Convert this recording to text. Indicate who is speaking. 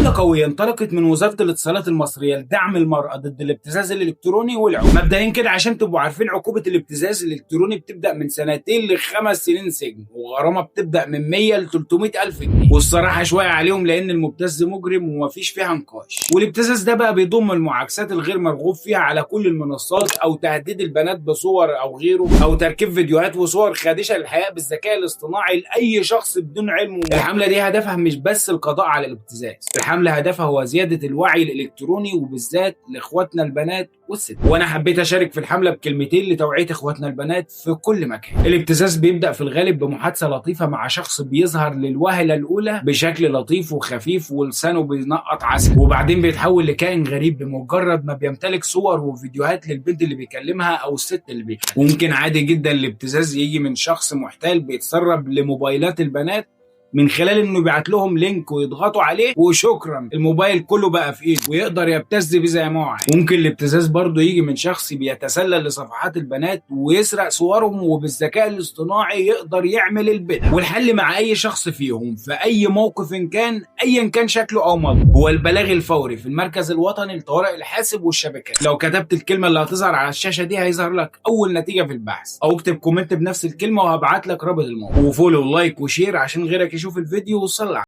Speaker 1: حملة قوية انطلقت من وزارة الاتصالات المصرية لدعم المرأة ضد الابتزاز الالكتروني والعنف. مبدئيا كده عشان تبقوا عارفين، عقوبة الابتزاز الالكتروني بتبدأ من 2 ل5 سنين سجن، وغرامة بتبدأ من 100 ل 300 ألف جنيه. والصراحة شوية عليهم لأن المبتز مجرم ومفيش فيها نقاش. والابتزاز ده بقى بيضم المعاكسات الغير مرغوب فيها على كل المنصات، أو تهديد البنات بصور أو غيره، أو تركيب فيديوهات وصور خادشة للحياء بالذكاء الاصطناعي لأي شخص بدون علمه. الحملة دي هدفها مش بس القضاء على الابتزاز، الحملة هدفها هو زيادة الوعي الإلكتروني وبالذات لإخواتنا البنات والست. وأنا حبيت أشارك في الحملة بكلمتين لتوعية إخواتنا البنات في كل مكان. الابتزاز بيبدأ في الغالب بمحادثة لطيفة مع شخص بيظهر للوهلة الأولى بشكل لطيف وخفيف ولسانه بينقط عسل، وبعدين بيتحول لكائن غريب بمجرد ما بيمتلك صور وفيديوهات للبنت اللي بيكلمها أو الست اللي بيكلمها. ممكن عادي جدا الابتزاز يجي من شخص محتال بيتسرب لموبايلات البنات من خلال انه يبعت لهم link ويضغطوا عليه وشكرا، الموبايل كله بقى في ايده ويقدر يبتز بيه زي ما هو عايز. ممكن الابتزاز برضه يجي من شخص بيتسلل لصفحات البنات ويسرق صورهم، وبالذكاء الاصطناعي يقدر يعمل البدع. والحل مع اي شخص فيهم في اي موقف إن كان ايا كان شكله او مظهره هو البلاغ الفوري في المركز الوطني لطوارئ الحاسب والشبكات. لو كتبت الكلمة اللي هتظهر على الشاشة دي هيظهر لك اول نتيجة في البحث، او اكتب comment بنفس الكلمة وهبعت لك رابط الموقع. و follow و like و share عشان غيرك يشوف الفيديو وصلى.